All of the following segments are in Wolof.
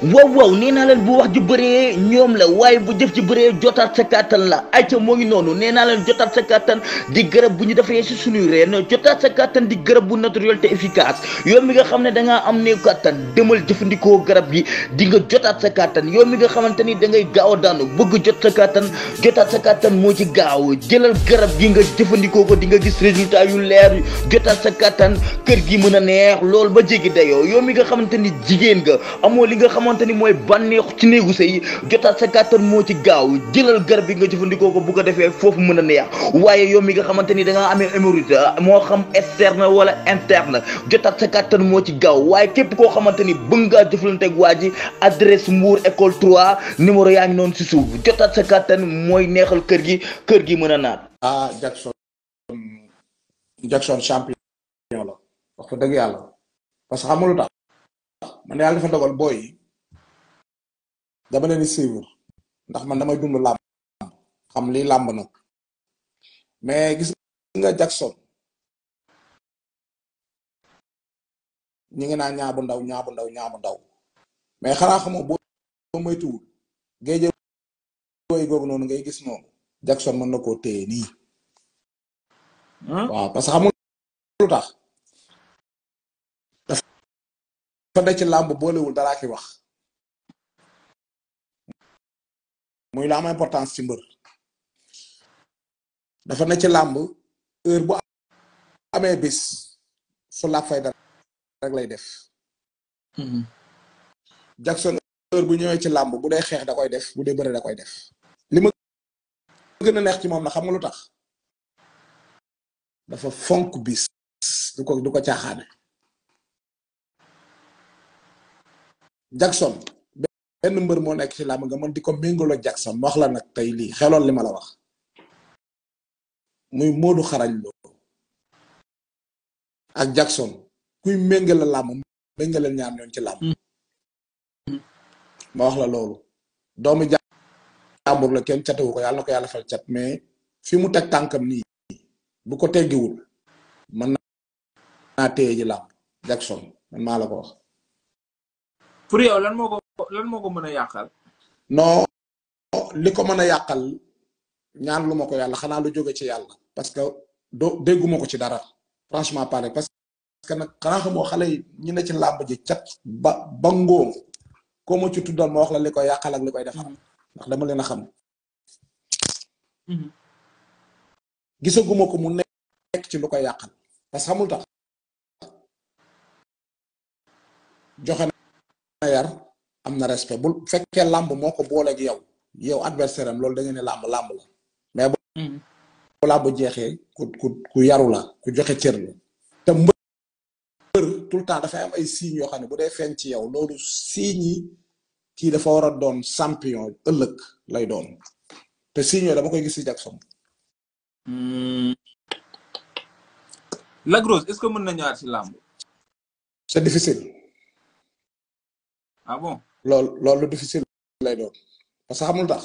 waaw waaw nee naa leen bu wax ji bëree ñoom la waaye bu jëf ji bëree jotaat sa kàttan la ayca moo ngi noonu nee naa leen jotaat sa kàttan di garab bu ñu defee si suñuy reen jotaat sa kàttan di garab bu naturel te efficace yow mi nga xam ne da ngaa am néew kàttan demal jëfandikoo garab gi di nga jotaat sa kàttan yow mi nga xamante ni da ngay gaaw a daanu bëgg jot sa kàttan jotaat sa kàttan moo ci gaaw jëlal garab gi nga jëfandikoo ko di nga gis résultat yu leer jotaat sa kàttan kër gi mën a neex loolu ba jéggi dayoo yow mi nga xamante ni jigéen nga amoo li nga xamante ni mooy bànneexu ci néegu sëy jotaat sa kàttan moo ci gaaw jëlal garab bi nga jëfandikoo ko bu ko defee foofu mën a neex waaye yow mi nga xamante ni da ngaa amee hémorroïde moo xam externe wala interne jotaat sa kàttan moo ci gaaw waaye képp koo xamante ni bëgg ngaa jëflanteeg waa ji adresse Mbour école 3 numéro yaa ngi noonu si suuf jotaat sa kàttan mooy neexal kër gi mën a naat. ah Jackson champion la wax fa dëgg yàlla parce que xam nga lu tax man yàlla dafa dogal booy yi dama leen di suivre ndax man damay dund làmb xam lii làmb nag mais gis nga Jackson ñi ngi naan ñaabu ndaw mais xanaa xamoo boo moytuwul géej booy googu noonu ngay gis noonu Jackson mën na koo téye nii waaw parce que xam nga lu tax dafa ne ci làmb boolewul daraa ki wax muy la am importance ci mbër dafa ne ci làmb heure bu amee bis fu laak fay dara rek lay def Jackson heure bu ñëwee ci làmb bu dee xeex da koy def bu dee bëre da koy def li ma gën a neex ci moom na xam nga lu tax dafa fonk bis du ko caaxaane Jackson benn mbër moo nekk ci làmb nga mën di ko méngaloo Jackson wax la nag tey lii xeloon li ma la wax muy Modou Xarañ Lo ak Jackson kuy méngale làmb méngale ñaar ñoon ci làmb ma wax la loolu doomu jàmbur la kenn catewu ko yàlla na ko yàlla fal cat mais fi mu teg tànkam nii bu ko teggiwul mën naa téye ji làmb Jackson man maa la ko wax. pour yow lan moo ko mën a yàqal. non li ko mën a yàqal ñaan lu ma ko yàlla xanaa lu jóge ci yàlla parce que dégguma ko ci dara franchement parler parce que nag xanaa xamoo xale yi ñu ne ci làmb ji cat ba ngóom koo ma ci tuddal ma wax la li koy yàqal ak li koy defar ndax dama leen a xam. gisaguma ko mu nekk ci lu koy yàqal parce que xamul tax joxe na yar am na respect bu fekkee làmb moo ko booleeg yow adversaire am loolu da ngeen ne làmb la mais bu làmb jeexee ku yaru la ku joxe cër la te mbër tout le temps dafay am ay signes yoo xam ne bu dee feeñ ci yow loolu signes yi kii dafa war a doon champion ëllëg lay doon te signes yooyu dama koy gis ci Jackson. Lac Rose est-ce que mën na ñëwaat ci làmb. c'est difficile. ah bon loolu difficile lay doon parce que xamul tax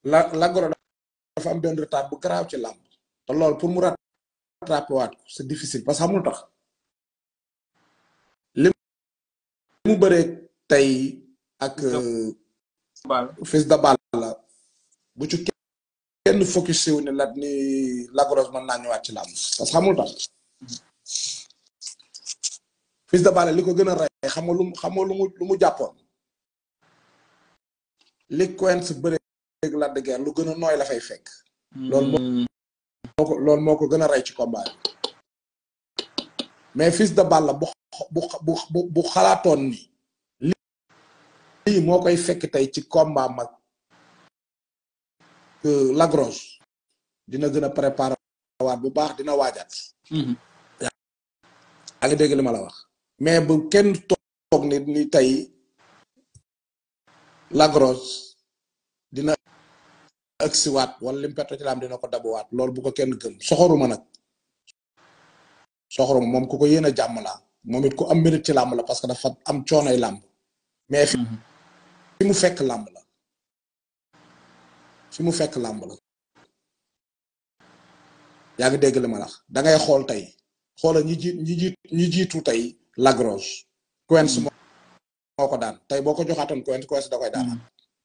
Lac Rose dafa am benn retard bu garaaw ci làmb te loolu pour mu rattrapé waat c'est difficile parce que xamul tax li mu bëree tey ak Fils de Balla bu ci kenn focus wu ne ni Lac Rose mën naa ñëwaat ci làmb parce que xamul tax Fils de Balla li ko gën a rey xam nga lu mu jàppoon li Quench bëre ak Lac de Guiers lu gën a nooy la fay fekk loolu moo ko gën a rey ci combat mais Fils de Balla bu xalaatoon ni lii moo koy fekk tey ci combat mag Lac Rose dina gën a préparer waat bu baax dina waajaat yaa ngi dégg li ma la wax mais bu kenn toog ni tey Lac Rose dina agsiwaat wala lim perto ci laam dina ko dabuwaat loolu bu ko kenn gëm soxoruma nag soxoruma moom ku ko yéen a jàmm la moom it ku am mérite ci làmb la parce que dafa am coonay làmb mais fi mu fekk làmb la fi mu fekk làmb la yaa ngi dégg li ma la wax da ngay xool tey xoolal ñi jiitu tey Lac Rose Quench moo ko daan tey boo ko joxaatoon Quench da koy daanaat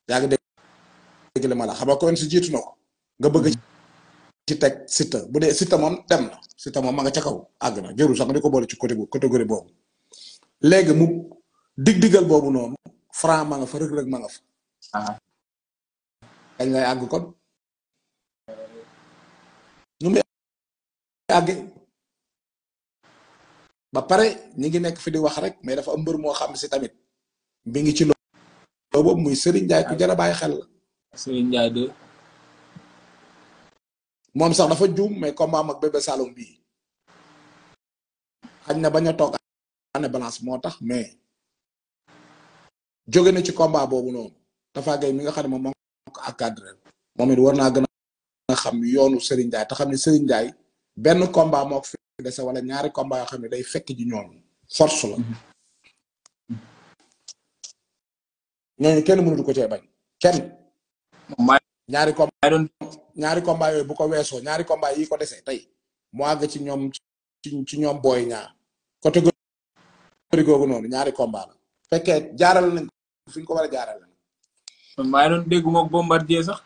yaa ngi dégg li ma la xam nga Quench jiitu na ko nga bëgg ci teg Siteu bu dee Siteu moom dem na Siteu moom ma nga ca kaw àgg na jërul sax nga di ko boole ci catégorie boobu léegi mu dig-digal boobu noonu Franc ma nga fa Reug Reug ma nga fa kañ lay àgg kon nu muy àgge ba pare ñi ngi nekk fi di wax rek mais dafa am mbër moo xam si tamit mi ngi ci loolu boobu muy Serigne Ndiaye ku jar a bàyyi xel la Serigne Ndiaye de moom sax dafa juum mais combat am ak Bébé Saloum bii xañ na bañ a toog année balance moo tax mais jóge na ci combat boobu noonu Tafa Gueye mi nga xam ne moom moo ko encadré moom it war naa gën a xam yoonu Serigne Ndiaye te xam ne Serigne Ndiaye benn combat moo ko fi dese wala ñaari combat yoo xam ne day fekk ji ñoom force la ñooñu kenn mënatu ko cee bañ kenn ñaari combat yooyu bu ko weesoo ñaari combat yi ko dese tey mu àgg ci ñoom ci ñoom booy ñaar catégorie googu noonu ñaari combat la fekkee jaaral nañ fi ñu ko war a jaaral nañ maa doon dégg moog Bombardier sax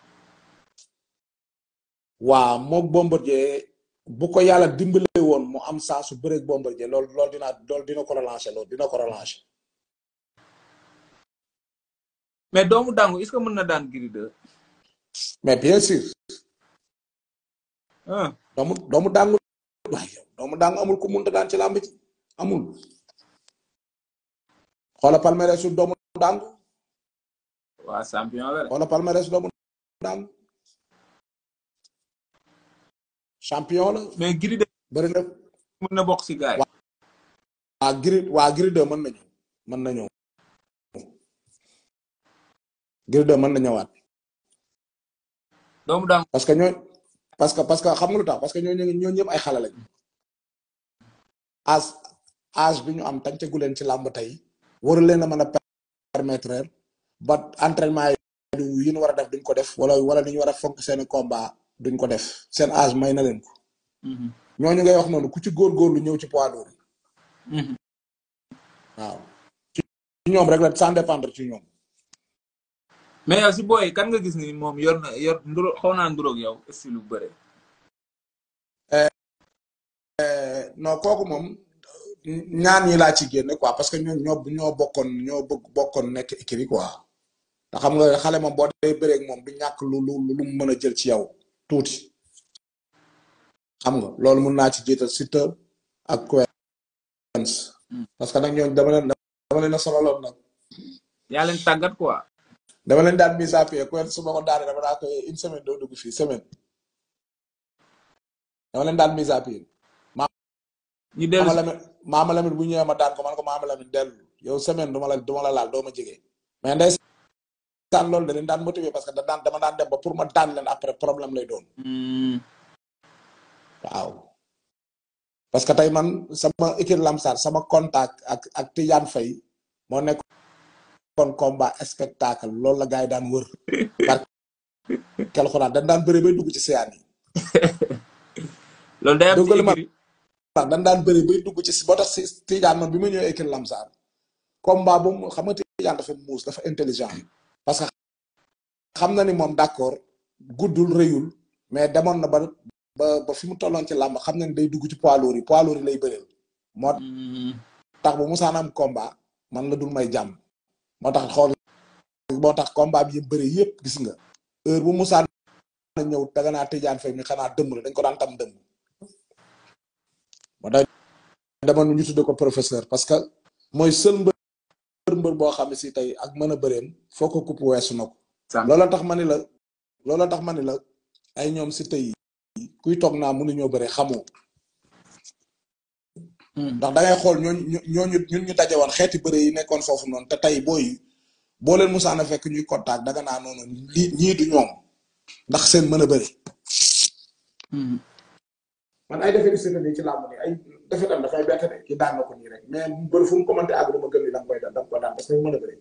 waaw moog Bombardier bu ko yàlla dimbale woon mu am saa su bëreeg Bombardier loolu dina ko relancer dina ko relancer mais doomu dangu est-ce que mën na daan Gris 2 mais bien sûr doomu dangu waaye doomu dangu amul ku mënta daan ci làmb ci amul xoola palmarès su doomu dangu waa champion la xoola palmarès doomu dangu champion la mais Gris 2 bëri na mën na bokk si gaay waa Gris 2 mën na ñëw Gris 2 mën na ñëwaat doomu dangu parce que xam nga lu tax parce que ñoo ñëpp ay xale lañ âge bi ñu am tàncagu leen ci làmb tey waru leen a mën a permettre ba entraînement yi ñu war a def duñ ko def wala ni ñu war a fonk seeni combat duñ ko def seen âge may na leen ko ñooñu ngay wax noonu ku ci góorgóorlu ñëw ci poids lourd waaw ci ñoom rek la sans dépendre ci ñoom mais yow si booy kan nga gis ni moom yor nduro xaw naa nduroog yow style bu bëre non kooku moom ñaan ñi laa ci génne quoi parce que ñoo bokkoon nekk écurie quoi te xam nga xale moom boo dee bëreeg moom du ñàkk lu mu mën a jël ci yow tuuti xam nga loolu mun naa ci jiital Siteu ak Quench parce que nag ñooñu dama leen a sololoon nag yaa leen tàggat quoi dama leen daan mise à pied Quench su ma ko daanee dama daa koy une semaine doo dugg fii semaine dama leen daan mise à pied ñu dellu Maama Lamine bu ñëwee ma daan ko man ko Maama Lamine dellu yow semaine duma la laal doo ma jege mais ndeysaan loolu da leen daan motiver parce que dama daan dem ba pour ma daan leen après problème lay doon waaw parce que tey man sama équipe Lamsar sama contact ak Tidiane Faye moo nekk kon combat spectacle loolu la gars yi daan wër par kel xuraan daan bëri bay dugg ci siyaan yi loolu day am ci daan bëri bay dugg ci boo tax si Tidiane man bi ma ñëwee équipe Lamsar combat bu mu xam nga Tidiane dafa muus dafa intelligent parce que xam na ni moom d'accord guddul rëyul mais demoon na ba fi mu tolloon ci làmb xam na ni day dugg ci poids lourd yi lay bëreel moo tax bu musaan am combat man la dul may jàmm moo tax combat bi yëpp bëri yëpp gis nga heure bu musaan na ñëw daga naa Tidiane Faye mi xanaa dëmm la dañ ko daan tam dëmm moo tax dama ñu tudde ko professeur parce que mooy seul mbër boo xam ne si tey ak mën a bëreem foo ko kupp weesu na ko loola tax ma ni la ay ñoom si tey kuy toog naa mënuñoo bëre xamoo ndax da ngay xool ñooñu ñun ñu daje woon xeeti bëre yi nekkoon foofu noonu te tey boo leen musaana fekk ñuy contact daga naa noonu ñii du ñoom ndax seen mën a bëre man ay defee si nii ci làmb ni ay defetam dafay bett de ki daan na ko nii rek mais bëri fu mu commenté àgg dama gën ni da nga koy daan parce que mën a bëre